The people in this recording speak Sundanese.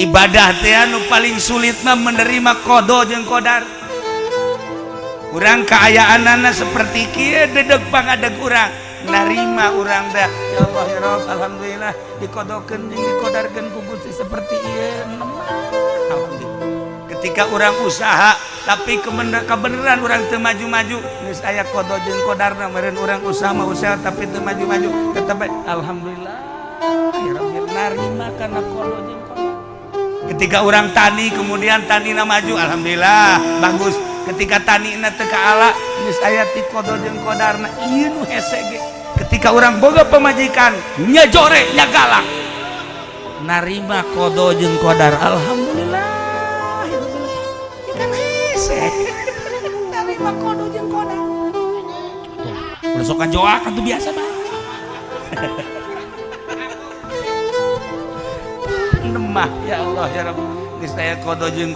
Ibadah teh anu paling sulit mah menerima qada jeung qadar. Urang kaayaanana seperti kieu dedeg pangadeg urang narima urang dah ya Allah ya Rabb, alhamdulillah dikodokeun jeung dikodarkeun ku Gusti seperti ieu. Alhamdulillah. Ketika urang usaha tapi kebenaran urang teu maju-maju, geus aya qada jeung qadarna meureun. Urang usaha mah usaha tapi teu maju-maju, tetep alhamdulillah ya Rabbi, narima kana qada jeung qadar. Ketika urang tani, kemudian tanina maju, alhamdulillah bagus. Ketika tanina teu kaala, geus aya ti qada jeung qadarna. Ieu nu hese ge ketika urang boga pamajikan nya jore nya galak, narima qada jeung qadar, alhamdulillah ya kan hese narima qada jeung qadar. Ulah sok kajoak atuh, biasa bae. Nemah ya Allah ya Rabb, geus aya qada jeung